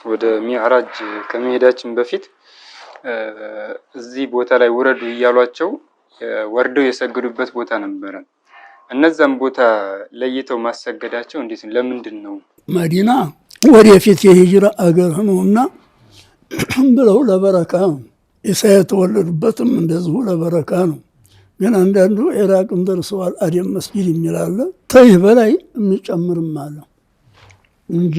ወደ ሚዕራጅ ከመሄዳችን በፊት እዚህ ቦታ ላይ ውረዱ እያሏቸው ወርደው የሰገዱበት ቦታ ነበረ። እነዛም ቦታ ለይተው ማሰገዳቸው እንዴት ነው? ለምንድን ነው? መዲና ወደፊት የሂጅራ አገር ነውና ብለው ለበረካ ነው። ኢሳ የተወለዱበትም እንደዚሁ ለበረካ ነው። ግን አንዳንዱ ኢራቅም ደርሰዋል አደም መስጊድ የሚል አለ። ተይህ በላይ የሚጨምርም አለ እንጂ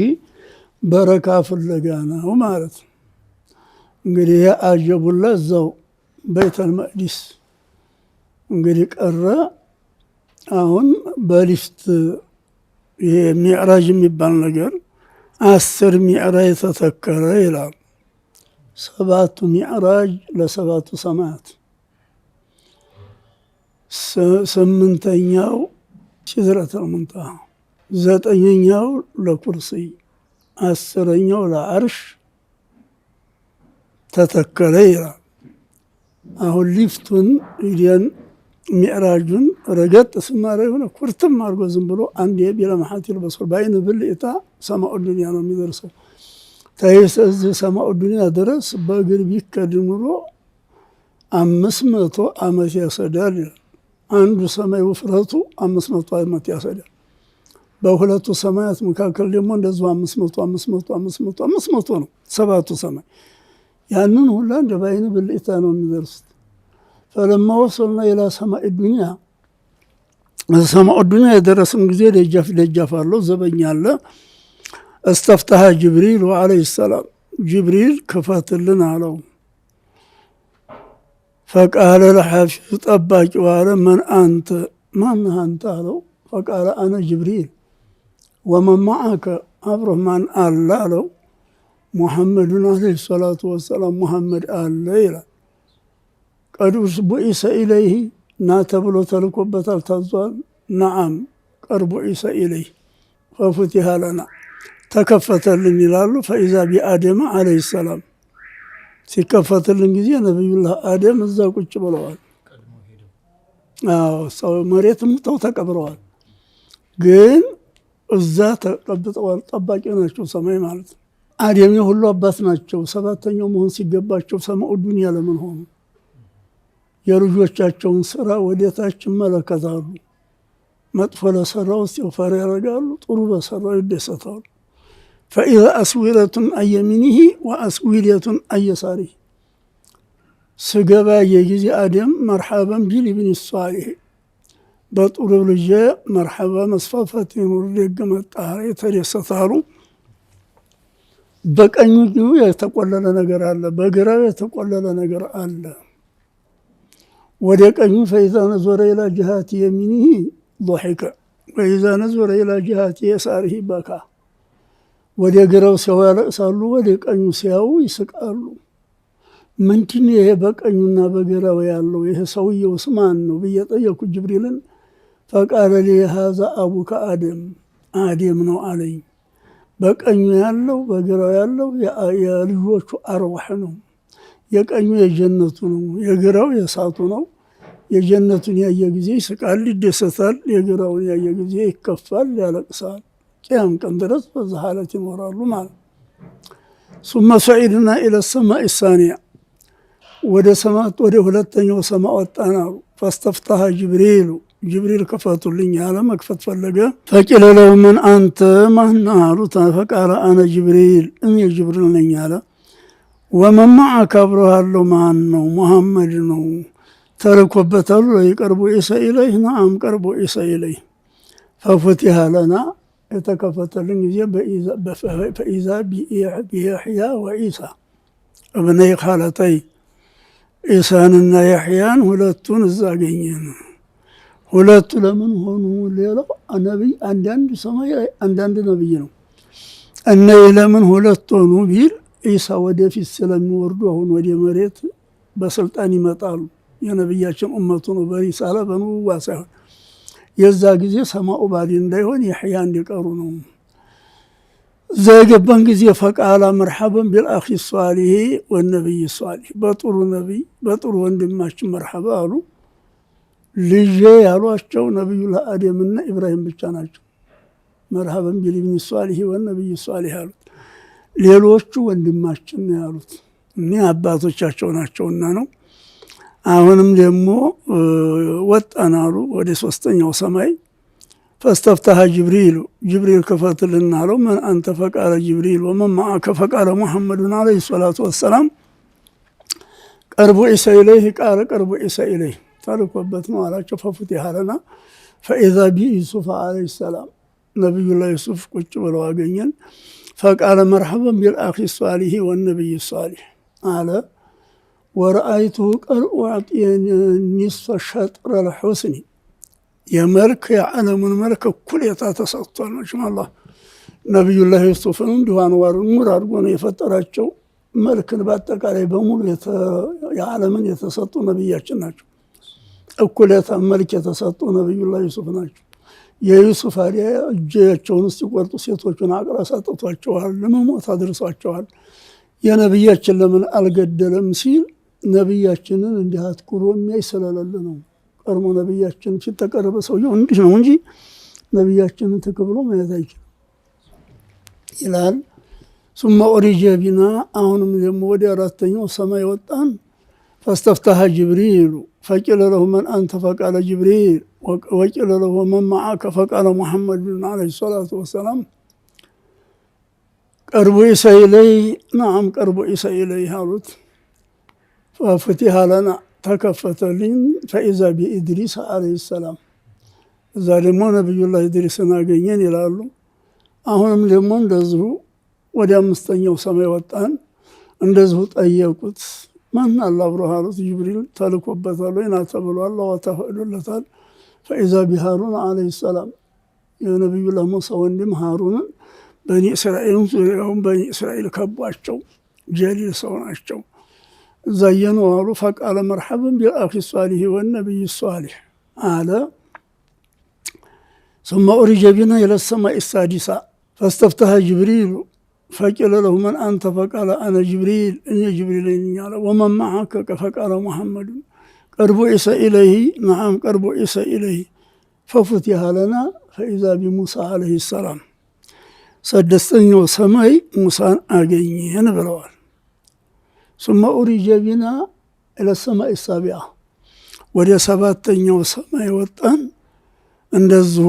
በረካ ፍለጋ ነው ማለት ነው። እንግዲህ የአጀቡላ እዛው ቤተል መቅዲስ እንግዲህ ቀረ። አሁን በሊፍት ይሄ ሚዕራጅ የሚባል ነገር 10 ሚዕራጅ ተተከለ ይላል። 7ቱ ሚዕራጅ ለሰባቱ ሰማያት፣ 8ኛው ሲድረተል ሙንተሃ፣ 9ኛው ለኩርሲይ፣ 10ኛው ለዓርሽ ተተከለ ይላል። አሁን ሊፍቱን ሂደን ሚዕራጁን ረገጥ ስናደርግ የሆነ ኩርትም አድርጎ ዝም ብሎ አንድ ቢለመሐት ይልበሶር በአይን ብልጭታ ሰማኡ ዱንያ ነው የሚደርሰው። ተይስ እዚህ ሰማኡ ዱንያ ድረስ በእግር ቢከድ ኑሮ 500 ዓመት ያሰዳል ይላል። አንዱ ሰማይ ውፍረቱ 500 ዓመት ያሰዳል። በሁለቱ ሰማያት መካከል ደግሞ እንደዚሁ 500 500 500 500 ነው ሰባቱ ሰማይ። ያንን ሁላ እንደ በአይን ብልጭታ ነው የሚደርሱት። ፈለማ ወሰልና ኢላ ሰማኢ ዱንያ፣ ሰማኡ ዱንያ የደረስን ጊዜ ደጃፍ ደጃፍ አለው፣ ዘበኛ አለ። እስተፍታሃ ጅብሪል ወዓለይሂ ሰላም፣ ጅብሪል ክፈትልን አለው። ፈቃለ ለሐፊዙ ጠባቂው አለ መን አንተ ማነህ አንተ አለው። ፈቃለ አነ ጅብሪል ወመን መዓከ አብሮህ ማን አለ አለው። ሙሐመዱን ዓለይሂ ሰላቱ ወሰላም ሙሐመድ አለ ይላል። ቀድ ቡኢሰ ኢለይህ ና ተብሎ ተልኮበታል ታዟል። ነዓም ቀድ ቡኢሰ ኢለይህ ፈፉቲሃ ለና ተከፈተልን ይላሉ። ፈኢዛ ቢአደም ዓለይሂ ሰላም ሲከፈትልን ጊዜ ነብዩላህ አደም እዛ ቁጭ ብለዋል። አዎ ሰው መሬት ሙተው ተቀብረዋል። ግን እዛ ተቀብጠዋል። ጠባቂ ናቸው ሰማይ ማለት ነው። አደም የሁሉ አባት ናቸው። 7ኛው መሆን ሲገባቸው ሰማኡ ዱንያ ለምን ሆኑ? የልጆቻቸውን ስራ ወደታች ይመለከታሉ። መጥፎ ለሰራው እስቲግፋር ያደርጋሉ፣ ጥሩ በሰራው ይደሰታሉ። ፈኢዛ አስዊለቱን አየሚኒሂ ወአስዊለቱን አየሳሪሂ ስገባ የጊዜ አደም መርሐበን ቢል ኢብኒ ሷሊህ በጥሩ ልጄ መርሐባ መስፋፋት ይኑር ደግ መጣህ የተደሰታሉ። በቀኙ የተቆለለ ነገር አለ፣ በግራው የተቆለለ ነገር አለ። ወደ ቀኙ ፈኢዛ ነዞረ ኢላ ጅሃቲ የሚኒሂ ዶሒከ ወኢዛ ነዞረ ኢላ ጅሃቲ የሳሪሂ በካ። ወደ ግራው ሲያዩ ያለቅሳሉ፣ ወደ ቀኙ ሲያዩ ይስቃሉ። ምንድን ይሄ በቀኙና በግራው ያለው ይሄ ሰውየውስ ማን ነው ብዬ ጠየኩ ጅብሪልን። ፈቃለ ሊ ሃዛ አቡከ አደም፣ አደም ነው አለኝ። በቀኙ ያለው በግራው ያለው የልጆቹ አርዋህ ነው። የቀኙ የጀነቱ ነው፣ የግራው የእሳቱ ነው። የጀነቱን ያየ ጊዜ ይስቃል፣ ይደሰታል። የግራውን ያየ ጊዜ ይከፋል፣ ያለቅሳል። ቅያም ቀን ድረስ በዛ ሐለት ይኖራሉ ማለት ነው። ሱመ ሰዒድና ኢለ ሰማኢ ሳኒያ ወደ ሰማት ወደ ሁለተኛው ሰማ ወጣን አሉ። ፈስተፍታሃ ጅብሪሉ ጅብሪል ክፈቱልኝ አለ። መክፈት ፈለገ። ፈቂለ ለሁ መን አንተ ማነህ አሉት። ፈቃለ አነ ጅብሪል እኔ ጅብሪል ነኝ አለ። ወመን መዓከ አብሮህ ያለው ማን ነው? ሙሐመድ ነው። ተልኮበታል ወይ? ቀርቦ ኢሳ ኢለይህ? ነዓም ቀርቦ ኢሳ ኢለይህ። ፈፉቲሃ ለና የተከፈተልን ጊዜ ፈኢዛ ቢያሕያ ወኢሳ እብነይ ኻለተይ ኢሳንና ያሕያን ሁለቱን እዛ አገኘን። ሁለቱ ለምን ሆኑ? ሌላው ነብይ አንዳንድ ሰማይ ላይ አንዳንድ ነብይ ነው። እነዚህ ለምን ሁለት ሆኑ ቢል ኢሳ ወደፊት ስለሚወርዱ አሁን ወደ መሬት በስልጣን ይመጣሉ። የነብያችን ኡመቱ ነው በሪሳላ በንቡዋ ሳይሆን የዛ ጊዜ ሰማኡ ባዲ እንዳይሆን የሕያ እንዲቀሩ ነው። እዛ የገባን ጊዜ ፈቃላ መርሐበን ቢልአኺ ሷሊህ ወነብይ ሷሊህ በጥሩ ነብይ በጥሩ ወንድማችን መርሐባ አሉ። ልጄ ያሏቸው ነብዩላህ አደምና ኢብራሂም ብቻ ናቸው። መርሐበን ቢልብኒ ሷሊህ ወነብይ ሷሊህ አሉት። ሌሎቹ ወንድማችን ነው ያሉት፣ እኒህ አባቶቻቸው ናቸውና ነው። አሁንም ደግሞ ወጣን አሉ ወደ ሶስተኛው ሰማይ። فاستفتح جبريل ጅብሪል ክፈትልን አለው። من أنت فقال جبريل ومن معك فقال محمد عليه الصلاة والسلام قد بعث إليه قال قد بعث إليه ተልኮበት ነው አላቸው። ففتح لنا فإذا بيوسف عليه السلام ነቢዩላህ ዩሱፍ ቁጭ ብለው አገኘን። فقال مرحبا بالأخ الصالح والنبي الصالح አለ። ورأيته قد أعطي نصف شطر الحسن የመልክ የዓለሙን መልክ እኩሌታ ተሰጥቷል። መቼም አላህ ነቢዩላህ ዩሱፍን እንዲሁ አንዋርን ኑር አድርጎ ነው የፈጠራቸው። መልክን በአጠቃላይ በሙሉ የዓለምን የተሰጡ ነቢያችን ናቸው። እኩሌታ መልክ የተሰጡ ነቢዩላህ ዩሱፍ ናቸው። የዩሱፍ አሊያ እጃቸውን ሲቆርጡ ሴቶቹን አቅራ ሰጥቷቸዋል፣ ለመሞት አድርሷቸዋል። የነቢያችን ለምን አልገደለም ሲል ነቢያችንን እንዲህ አትኩሮ የሚያይ ስለሌለ ነው። ቀድሞ ነቢያችን ፊት ተቀረበ ሰውየው እንዲህ ነው እንጂ ነቢያችንን ትክ ብሎ ማየት አይችልም ይላል። ሱመ ኡሪጀ ቢና አሁንም ደግሞ ወደ አራተኛው ሰማይ ወጣን። فاستفتح جبريل فقيل له من أنت فقال جبريل وقيل له من معك فقال محمد عليه الصلاة والسلام قد بعث إليه نعم قد بعث إليه አሉት። ففتح لنا ተከፈተልኝ። فإذا بإدريس عليه السلام እዛ ደግሞ ነቢዩላህ ኢድሪስን አገኘን ይላሉ። አሁንም ደግሞ እንደዚሁ ወደ አምስተኛው ሰማይ ወጣን። እንደዚሁ ጠየቁት። ማን አለ አብሮህ አሉት። ጅብሪል ተልኮበታል ወይ ና ተብሏል። አላህ ተፈቅዶለታል። فإذا بهارون عليه السلام የነቢዩላህ ሙሳ ወንድም ሃሩንን በኒ እስራኤልን ዙሪያውን በኒ እስራኤል ከቧቸው። ጀሊል ሰው ናቸው። እዛ እየነዋሉ فقال مرحبا بالأخ الصالح والنبي الصالح አለ። ثم عرج بنا إلى السماء السادسة فاستفتح جبريل فقيل له من أنت فقال أنا جبريل እኔ ጅብሪል ነኝ አለ። ومن معك فقال محمد قد بعث إليه نعم قد بعث إليه ففتح لنا فإذا بموسى عليه السلام ስድስተኛው ሰማይ ሙሳን አገኘን ብለዋል። ثم عرج بنا إلى السماء السابعة ወደ ሰባተኛው ሰማይ ወጣን። እንደዚሁ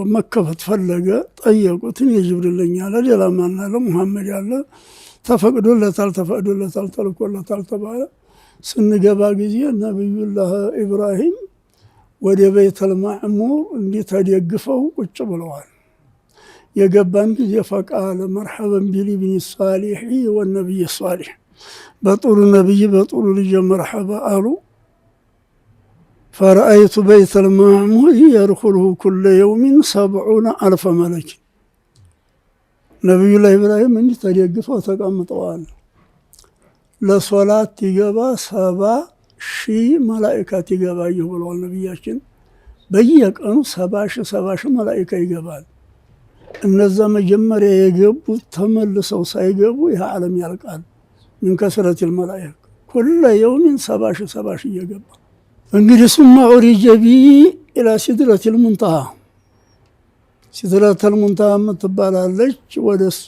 መከፈት ፈለገ። ጠየቁት። እኔ ጅብሪል ነኝ አለ። ሌላ ማን አለ? ሙሐመድ ያለ ተፈቅዶለታል፣ ተፈቅዶለታል፣ ተልኮለታል ተባለ። ስንገባ ጊዜ ነቢዩላህ ኢብራሂም ወደ ቤተል ማዕሙር እንዲህ ተደግፈው ቁጭ ብለዋል። የገባን ጊዜ فقال مرحبا بالابن الصالح والنبي الصالح በጥሩ ነቢይ በጥሩ ልጅ መርሐባ አሉ። فرأيت بيت المعمور يدخله كل يوم 70,000 ملك። ነቢዩላህ ኢብራሂም እንዲህ ተደግፈው ተቀምጠዋል። ለሶላት ይገባ 70,000 መላኢካት ይገባየሁ ብለዋል ነቢያችን። በየቀኑ 70,000 70,000 መላኢካ ይገባል። እነዛ መጀመሪያ የገቡት ተመልሰው ሳይገቡ ይህ ዓለም ያልቃል። من كثرة الملائكة كل يوم 70,000 70,000 እየገባ እንግዲህ ثم عرج بي إلى سدرة المنتهى ሲድረተል ሙንተሃ የምትባላለች ወደ እሷ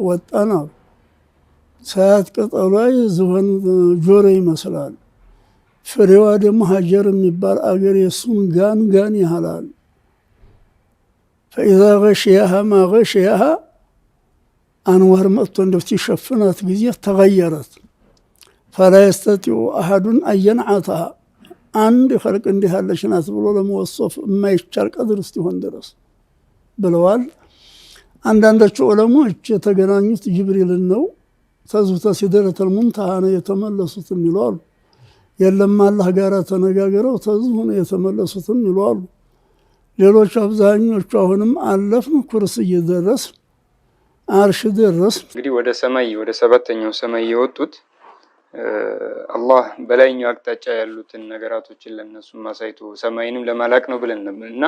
ወጣን አሉ። ሳያት ቅጠሏ የዝሆን ጆሮ ይመስላል። ፍሬዋ ደግሞ ሀጀር የሚባል አገር የእሱን ጋን ጋን ያህላል። فإذا غشيها ما غشيها አንዋር መጥቶ እንደው ሲሸፍናት ጊዜ تغيرت فلا يستطيع أحد أن ينعتها አንድ ኸልቅ እንዲህ ያለች ናት ብሎ ለመወሶፍ የማይቻል ቀድር እስኪሆን ድረስ ብለዋል። አንዳንዶቹ ዑለሞች የተገናኙት ጅብሪልን ነው ተዝብተ ሲድረተል ሙንተሃ ነው የተመለሱት የሚሉ አሉ። የለም አላህ ጋር ተነጋግረው ተዝሁ ነው የተመለሱትም ይሉ አሉ። ሌሎቹ አብዛኞቹ አሁንም አለፍን ኩርስ እየደረስ አርሽ ደረስ። እንግዲህ ወደ ሰማይ ወደ ሰባተኛው ሰማይ የወጡት አላህ በላይኛው አቅጣጫ ያሉትን ነገራቶችን ለነሱ አሳይቶ ሰማይንም ለማላቅ ነው ብለን እና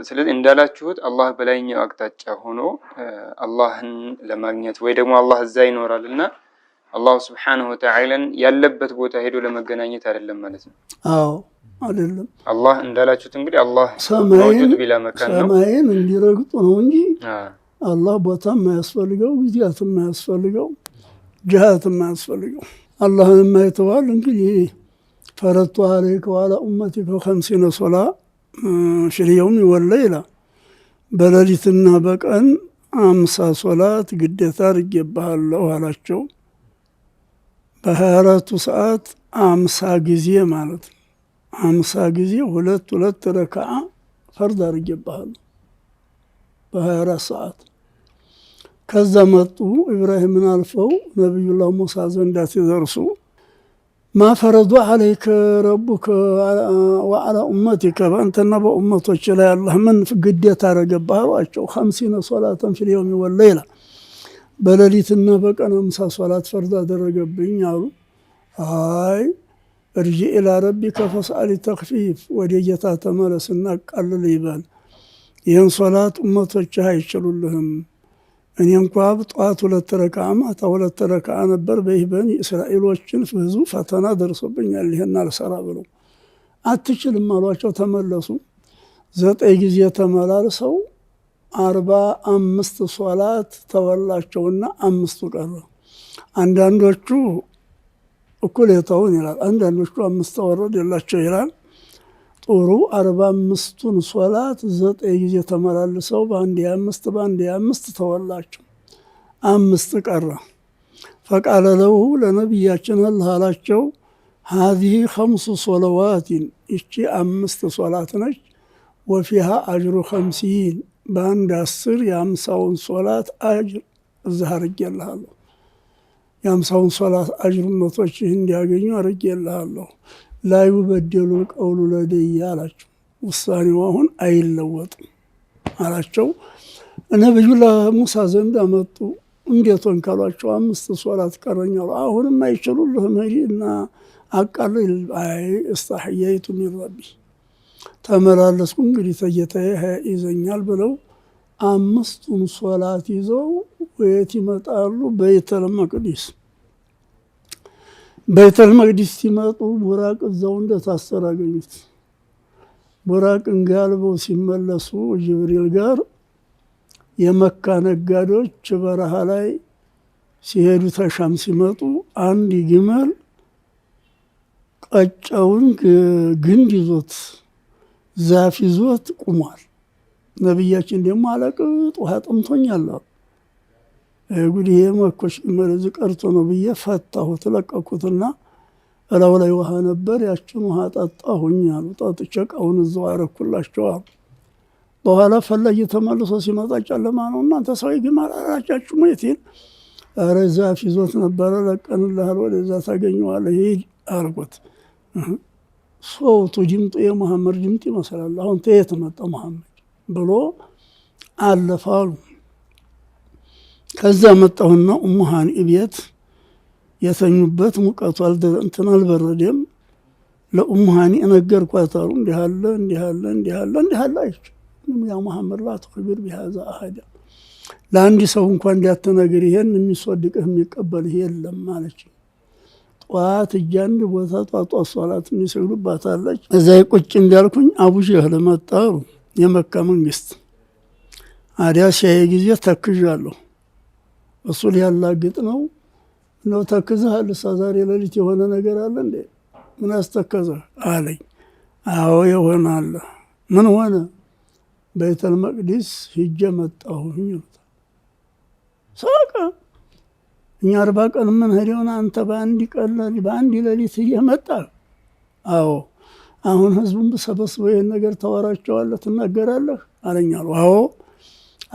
ስለዚህ እንዳላችሁት አላህ በላይኛው አቅጣጫ ሆኖ አላህን ለማግኘት ወይ ደግሞ አላህ እዛ ይኖራል እና አላሁ ስብሓነሁ ወተዓላን ያለበት ቦታ ሄዶ ለመገናኘት አይደለም ማለት ነው። አዎ አይደለም። አላህ እንዳላችሁት እንግዲህ አላህ መውጁድ ቢላ መካን ነው። ሰማይን እንዲረግጡ ነው እንጂ አላህ ቦታ የማያስፈልገው፣ ጊዜያት የማያስፈልገው፣ ጅሃት የማያስፈልገው አላህን የማይተዋል። እንግዲህ فرضت عليك وعلى أمتك 50 صلاة في اليوم والليلة፣ በሌሊትና በቀን 50 ሶላት ግዴታ አድርጌብሃለሁ አላቸው። በ24ቱ ሰዓት 50 ጊዜ ማለት ነው። 50 ጊዜ ሁለት ሁለት ረክዓ ፈርድ አድርጌብሃለሁ በ24 ሰዓት። ከዛ መጡ ኢብራሂምን አልፈው ነቢዩላህ ሙሳ ዘንዳ ሲደርሱ ما فرض عليك ربك وعلى أمتك፣ በአንተና በኡመቶች ላይ አላህ ምን ግዴታ አረገብህ አሏቸው። 50 صلاة في اليوم والليلة፣ በሌሊትና በቀን 50 ሶላት ፈርድ አደረገብኝ አሉ። አይ ارجع إلى ربك فاسأل التخفيف፣ ወደ ጌታ ተመለስና አቃልል ይበል። ይህን ሶላት ኡመቶችህ አይችሉልህም። እኔ እንኳ ጠዋት ሁለት ረክዓ ማታ ሁለት ረክዓ ነበር። በይህ በኒ እስራኤሎችን ብዙ ፈተና ደርሶብኛል፣ ይህን አልሰራ ብለው አትችልም አሏቸው። ተመለሱ። 9 ጊዜ ተመላልሰው 45 ሶላት ተወላቸውና 5ቱ ቀረ። አንዳንዶቹ እኩሌታውን ይላል፣ አንዳንዶቹ 5 ተወረደላቸው ይላል። ጥሩ 45ቱን ሶላት 9 ጊዜ ተመላልሰው በአንድ የአምስት በአንድ የአምስት ተወላቸው፣ 5 ቀረ። فقال له ለነቢያችን አላህ አላቸው هذه 5 صلوات፣ ይቺ 5 ሶላት ነች። وفيها أجر 50፣ በአንድ 10 የአምሳውን ሶላት አጅር እዛ አርጌልሃለሁ። የአምሳውን ሶላት አጅር ኡመቶችህ እንዲያገኙ አርጌልሃለሁ። لا يبدل القول لدي አላቸው። ውሳኔው አሁን አይለወጥም አላቸው። ነቢዩላህ ሙሳ ዘንድ አመጡ። እንዴት ሆንክ አሏቸው። 5 ሶላት ቀረኝ አሉ። አሁንም አይችሉልህም ሂድና አቃልል። አይ استحييت من ربي፣ ተመላለስኩ እንግዲህ ተጌታዬ ይዘኛል ብለው 5ቱን ሶላት ይዘው ወየት ይመጣሉ? ቤተል መቅዲስ። ቤተል መቅዲስ ሲመጡ ቡራቅ እዛው እንደታሰረ አገኙት። ቡራቅን ጋልበው ሲመለሱ ጅብሪል ጋር የመካ ነጋዴዎች በረሃ ላይ ሲሄዱ ተሻም ሲመጡ አንድ ግመል ቀጫውን ግንድ ይዞት ዛፍ ይዞት ቁሟል። ነብያችን ደግሞ አለቅጥ ውሃ ጠምቶኛል አሉ። ጉድ ይሄ መኮች ግመል እዚህ ቀርቶ ነው ብዬ ፈታሁት፣ ለቀኩትና እላው ላይ ውሃ ነበር፣ ያችን ውሃ ጠጣሁኝ አሉ። ጠጥቼ እቃውን እዛው አረኩላቸው አሉ። በኋላ ፈላጊ ተመልሶ ሲመጣ ጨለማ ነው። እናንተ ሰው ግመል አላጫችሁም ወይ ሲል፣ ኧረ ዛፍ ይዞት ነበረ ለቀንልሃል፣ ወደዛ ታገኘዋለህ ሂድ አልኩት። ሶቱ ድምጡ የመሐመድ ድምጥ ይመስላል፣ አሁን ተየት መጣ መሐመድ ብሎ አለፋሉ። ከዛ መጣሁና ኡሙ ሃኒ ቤት የተኙበት ሙቀቱ እንትን አልበረደም። ለኡሙ ሃኒ ነገርኳት አሉ። እንዲህ አለ እንዲህ አለ እንዲህ አለ እንዲህ አለ አለች። ያ መሐመድ ላ ትኽቢር ቢሃዛ አሐዳ፣ ለአንድ ሰው እንኳን እንዳትነግር ይሄን የሚሶድቅህ የሚቀበልህ የለም አለች። ጠዋት እያንድ ቦታ ጧጧ ሶላት የሚሰግዱባት አለች። እዛ ቁጭ እንዳልኩኝ አቡ ጀህል መጣ አሉ፣ የመካ መንግስት። አዲያ ሲያየ ጊዜ ተክዣለሁ። እሱ ሊያላግጥ ነው። ነው ተክዘሃል? እሳ ዛሬ ሌሊት የሆነ ነገር አለ እንዴ? ምን አስተከዘህ አለኝ። አዎ የሆነ አለ። ምን ሆነ? ቤተል መቅዲስ ሂጄ መጣሁኝ ይሉታል። ሳቀ። እኛ 40 ቀን ምን ሄደውን አንተ በአንድ ቀን በአንድ ሌሊት ሂደህ መጣህ? አዎ። አሁን ህዝቡን ሰበስበው ይሄን ነገር ታወራቸዋለህ፣ ትናገራለህ አለኝ አሉ። አዎ።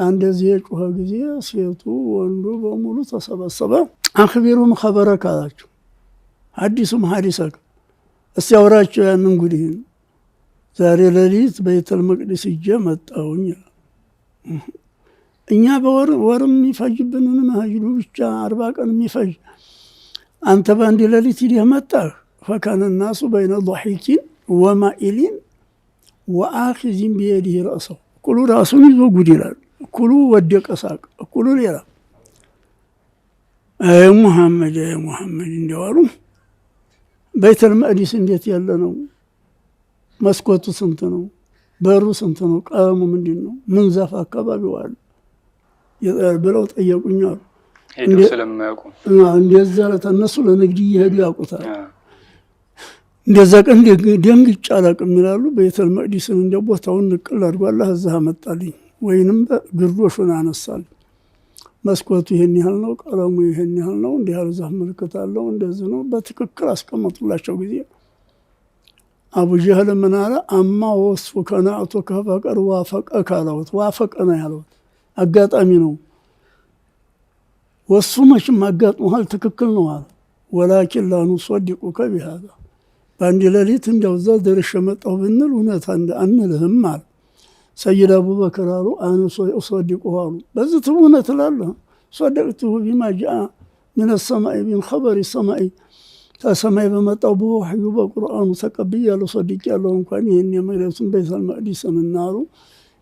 እንደዚህ የጮኸ ጊዜ ሴቱ ወንዱ በሙሉ ተሰበሰበ። አኽቢሩም ኸበረክ አላቸው፣ ሐዲሱም ሐዲሰክ፣ እስቲ አውራቸው ያንን ጉድህን። ዛሬ ሌሊት ቤተል መቅዲስ ሂጄ መጣሁኝ። እኛ በወር ወር የሚፈጅብንን መሄዱ ብቻ 40 ቀን የሚፈጅ አንተ በአንድ ሌሊት ሂደህ መጣህ። ፈካነ ናሱ በይነ ضሒኪን ወማኢሊን ወአኺዚን ቢየዲሂ ረእሰሁ፣ እኩሉ ራሱን ይዞ ጉድ ይላል፣ እኩሉ ወደቀ ሳቅ፣ እኩሉ ሌላ። አይ ሙሐመድ፣ አይ ሙሐመድ እንዲያው ቤተል መቅዲስ እንዴት ያለ ነው? መስኮቱ ስንት ነው? በሩ ስንት ነው? ቀለሙ ምንድን ነው? ምን ዛፍ አካባቢው አለ? ብለው ጠየቁኝ አሉ። ሄደው ስለማያውቁ እንደዛ እነሱ ለንግድ እየሄዱ ያውቁታል። እንደዛ ቀን ደንግጬ አላውቅም ይላሉ። ቤተል መቅዲስን እንደ ቦታውን ንቅል አድርጎ አላህ እዛ አመጣልኝ፣ ወይንም ግርዶሹን አነሳልኝ። መስኮቱ ይሄን ያህል ነው፣ ቀለሙ ይሄን ያህል ነው፣ እንዲህ ያለ ዛፍ ምልክት አለው፣ እንደዚህ ነው። በትክክል አስቀመጡላቸው ጊዜ አቡ ጀህል ምን አለ? أما وصفك نعتك فقد وافقك አለሁት። وافق ነው ያለሁት፣ አጋጣሚ ነው። ወሱ መቼም አጋጥሞሃል፣ ትክክል ነው አለ። ولكن لا نصدقك بهذا በአንድ ሌሊት እንዲያው እዛ ደርሼ መጣሁ ብንል እውነት አንልህም አለ። ሰይድ አቡበክር አሉ أنا أصدقه አሉ። በዚህ እውነት እላለሁ صدقته بما جاء من السماء من خبر السماء ከሰማይ በመጣው በወሕዩ በቁርአኑ ተቀብያለሁ ሰድቄያለሁ። እንኳን ይህን የመሬቱን ቤተል መቅዲስን እናሉ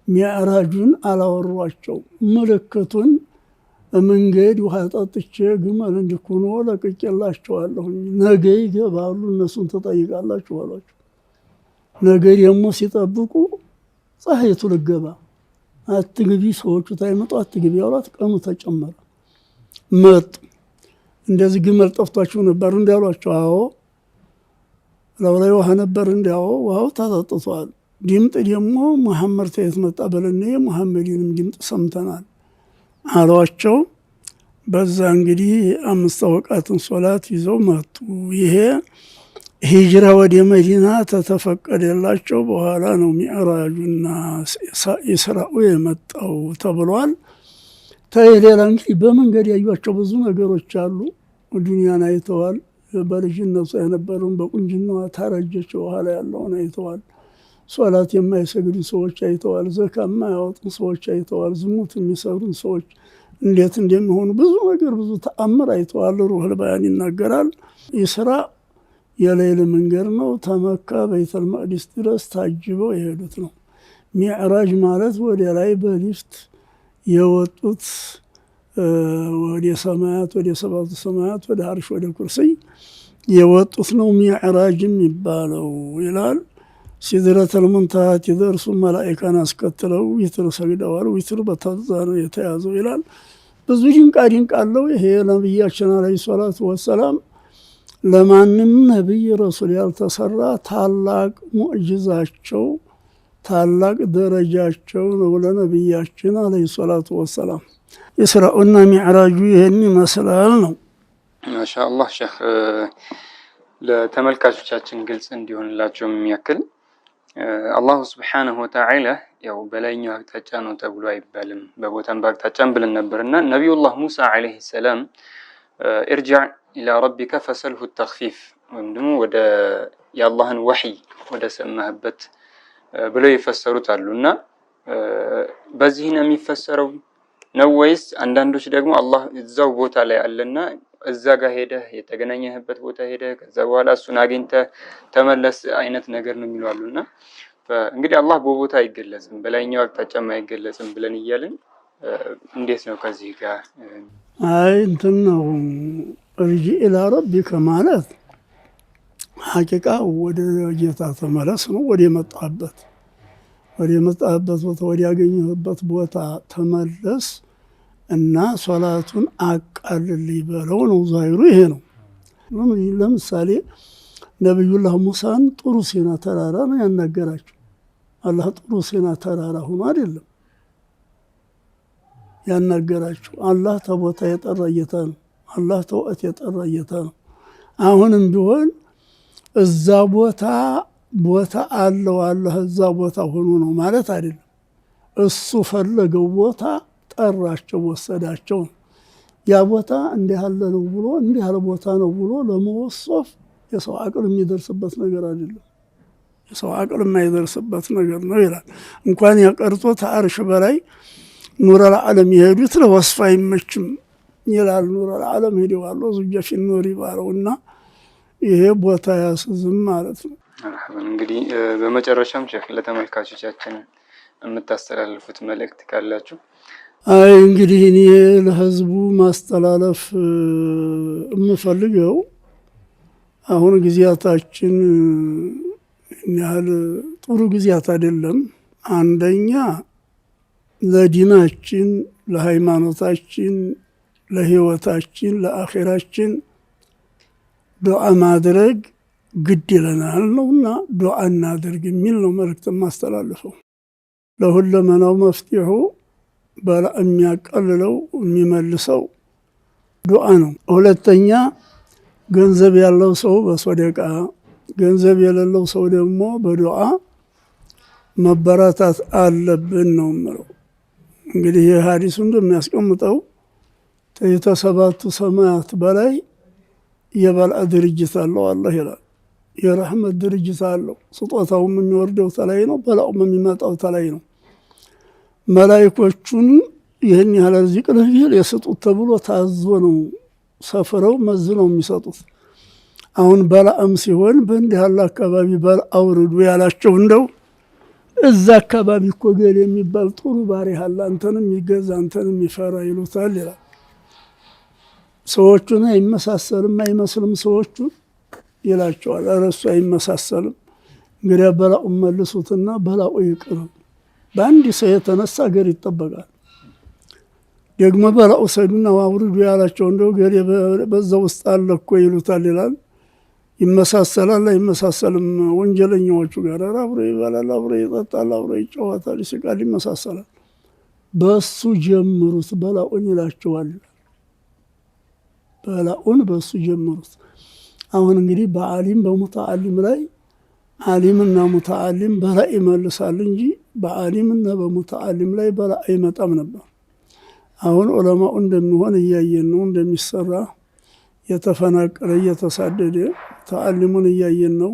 ሚዕራጁን አላወሯቸው። ምልክቱን መንገድ ውሃ ጠጥቼ ግመል እንዲኩኖ ለቅቄላቸዋለሁኝ። ነገ ይገባሉ፣ እነሱን ትጠይቃላችሁ አሏቸው። ነገ ደግሞ ሲጠብቁ ፀሐይቱ ልገባ አትግቢ፣ ሰዎቹ ታይመጡ አትግቢ አሏት። ቀኑ ተጨመረ። መጡ። እንደዚህ ግመል ጠፍቷችሁ ነበር እንዲያሏቸው፣ አዎ። ላው ላይ ውሃ ነበር እንዲያው፣ ውሃው ተጠጥቷል። ድምጥ ደግሞ መሐመድ ተየት መጣ በለነ የሙሐመድንም ድምጥ ሰምተናል አሏቸው። በዛ እንግዲህ 5 አውቃትን ሶላት ይዘው መጡ። ይሄ ሂጅራ ወደ መዲና ተተፈቀደላቸው በኋላ ነው ሚዕራጁና ኢስራኡ የመጣው ተብሏል። ሌላ እንግዲህ በመንገድ ያዩአቸው ብዙ ነገሮች አሉ። ዱንያን አይተዋል። በልጅነቱ የነበረውን በቁንጅናዋ ታረጀች በኋላ ያለውን አይተዋል። ሶላት የማይሰግዱ ሰዎች አይተዋል። ዘካ የማያወጡ ሰዎች አይተዋል። ዝሙት የሚሰሩ ሰዎች እንዴት እንደሚሆኑ ብዙ ነገር ብዙ ተአምር አይተዋል። ሩህል ባያን ይናገራል። ኢስራ የሌል መንገድ ነው። ተመካ ቤተል መቅዲስ ድረስ ታጅበው የሄዱት ነው። ሚዕራጅ ማለት ወደ ላይ በሊፍት የወጡት ወደ ሰማያት ወደ 7 ሰማያት ወደ አርሽ ወደ ኩርሲይ የወጡት ነው ሚዕራጅ የሚባለው ይላል። ሲድረተል ሙንተሃ ሲደርሱ መላኢካን አስከትለው ዊትር ሰግደዋል። ዊትር በታዛ ነው የተያዘው ይላል። ብዙ ድንቃ ድንቅ አለው። ይሄ ነብያችን عليه الصلاة والسلام ለማንም ነብይ ረሱል ያልተሰራ ታላቅ ሙዕጂዛቸው ታላቅ ደረጃቸው ነው ለነብያችን عليه الصلاة والسلام። ኢስራኡና ሚዕራጁ ይሄን ይመስላል ነው። ማሻአላህ ሼህ፣ ለተመልካቾቻችን ግልጽ እንዲሆንላቸው የሚያክል አላሁ ሱብሓነሁ ወተዓላ ያው በላይኛው አቅጣጫ ነው ተብሎ አይባልም፣ በቦታም በአቅጣጫም ብለን ነበርና ነቢዩላህ ሙሳ ዓለይሂ ሰላም ارجع إلى ربك فسله التخفيف ወይም ደግሞ ወደ የአላህን ወህይ ወደ ሰማህበት ብለው የፈሰሩት አሉና በዚህ ነው የሚፈሰረው ነው ወይስ አንዳንዶች ደግሞ አላህ እዛው ቦታ ላይ አለና እዛ ጋር ሄደህ የተገናኘህበት ቦታ ሄደህ ከዛ በኋላ እሱን አግኝተህ ተመለስ አይነት ነገር ነው የሚሉ አሉና እንግዲህ አላህ በቦታ አይገለጽም በላይኛው አቅጣጫም አይገለጽም ብለን እያልን እንዴት ነው ከዚህ ጋር? አይ እንትን ነው ارجع إلى ربك ማለት ሐቂቃ ወደ ጌታ ተመለስ ነው። ወደ መጣህበት ቦታ ወደ ያገኘህበት ቦታ ተመለስ እና ሶላቱን አቃልልኝ በለው ነው። ዛሂሩ ይሄ ነው። ለምሳሌ ነብዩላህ ሙሳን ጥሩ ሲና ተራራ ነው ያናገራቸው። አላህ ጥሩ ሲና ተራራ ሆኖ አይደለም ያናገራቸው። አላህ ተቦታ የጠራ ጌታ ነው። አላህ ተወት የጠራ ጌታ ነው። አሁንም ቢሆን እዛ ቦታ አለው አላህ እዛ ቦታ ሆኖ ነው ማለት አይደለም። እሱ ፈለገው ቦታ ጠራቸው፣ ወሰዳቸው። ያ ቦታ እንዲህ ያለ ነው ብሎ እንዲህ ያለ ቦታ ነው ብሎ ለመወሰፍ የሰው አቅል የሚደርስበት ነገር አይደለም። የሰው አቅል የማይደርስበት ነገር ነው ይላል። እንኳን ያቀርቶ ተአርሽ በላይ ኑረል ዓለም የሄዱት ለወስፍ አይመችም ይላል። ኑረል ዓለም ሄደዋል ዙጀ ፊ ኑር ይባለውና ይሄ ቦታ ያስዝም ማለት ነው። መርሐባን። እንግዲህ በመጨረሻም ሼክ ለተመልካቾቻችን የምታስተላልፉት መልእክት ካላችሁ? አይ እንግዲህ እኔ ለህዝቡ ማስተላለፍ የምፈልገው አሁን ጊዜያታችን ያህል ጥሩ ጊዜያት አይደለም። አንደኛ ለዲናችን ለሃይማኖታችን፣ ለህይወታችን፣ ለአኼራችን ዱዓ ማድረግ ግድ ይለናል ነውና ዱዓ እናድርግ የሚል ነው መልእክት የማስተላልፈው። ለሁለመናው መፍትሑ በላ የሚያቀልለው የሚመልሰው ዱዓ ነው። ሁለተኛ ገንዘብ ያለው ሰው በሶደቃ፣ ገንዘብ የሌለው ሰው ደግሞ በዱዓ መበረታት አለብን ነው የምለው። እንግዲህ ይህ ሀዲሱ እንደሚያስቀምጠው የተሰባቱ ሰማያት በላይ የበላእ ድርጅት አለው አላህ ይላል። የረሕመት ድርጅት አለው። ስጦታውም የሚወርደው ተላይ ነው፣ በላኡም የሚመጣው ተላይ ነው። መላይኮቹን ይህን ያህል ርዚቅ ለፊል የስጡት ተብሎ ታዞ ነው ሰፍረው መዝነው የሚሰጡት። አሁን በላእም ሲሆን በእንዲህ ያለ አካባቢ በላ አውርዱ ያላቸው እንደው እዛ አካባቢ እኮ ገሌ የሚባል ጥሩ ባሪያ አለ፣ አንተንም የሚገዛ አንተንም የሚፈራ ይሉታል ይላል። ሰዎቹን አይመሳሰልም አይመስልም ሰዎቹን ይላቸዋል። ኧረ እሱ አይመሳሰልም። እንግዲያ በላኡን መልሱትና በላኡ ይቅር። በአንድ ሰው የተነሳ ሀገር ይጠበቃል። ደግሞ በላኡ ሰዱና አውርዱ ያላቸው እንደው ገሌ በዛ ውስጥ አለ እኮ ይሉታል ይላል። ይመሳሰላል አይመሳሰልም? ወንጀለኛዎቹ ጋር አብሮ ይበላል፣ አብሮ ይጠጣል፣ አብሮ ይጫወታል፣ ይስቃል፣ ይመሳሰላል። በሱ ጀምሩት በላኡን ይላቸዋል። በላኡን በሱ ጀምሩት። አሁን እንግዲህ በአሊም በሙተዓሊም ላይ አሊምና ሙተዓሊም በላ ይመልሳል እንጂ በአሊምና በሙተዓሊም ላይ በላ አይመጣም ነበር። አሁን ዑለማው እንደሚሆን እያየን ነው፣ እንደሚሰራ የተፈናቀለ እየተሳደደ ተዓሊሙን እያየን ነው።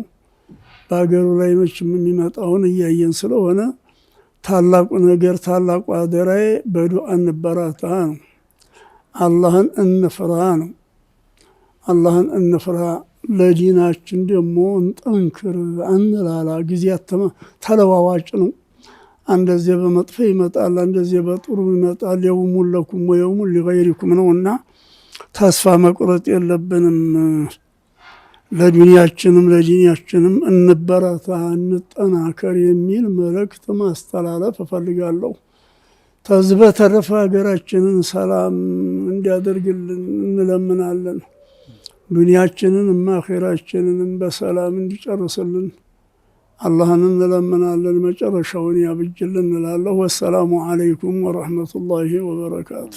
በሀገሩ ላይ መቼም የሚመጣውን እያየን ስለሆነ ታላቁ ነገር ታላቁ አደራዬ በዱዓ እንበራታ ነው። አላህን እንፍራ ነው። አላህን እንፍራ። ለዲናችን ደግሞ እንጠንክር፣ አንላላ። ጊዜ ተለዋዋጭ ነው። አንደዚህ በመጥፎ ይመጣል፣ አንደዚህ በጥሩ ይመጣል። የውሙን ለኩም ወየውሙን ሊገይሪኩም ነው እና ተስፋ መቁረጥ የለብንም። ለዱንያችንም ለዲናችንም እንበረታ፣ እንጠናከር የሚል መልእክት ማስተላለፍ እፈልጋለሁ። ከዚህ በተረፈ ሀገራችንን ሰላም እንዲያደርግልን እንለምናለን። ዱንያችንንም አኼራችንንም በሰላም እንዲጨርስልን አላህን እንለምናለን። መጨረሻውን ያብጅልን እንላለሁ። ወሰላሙ አለይኩም ወረሕመቱላሂ ወበረካቱ።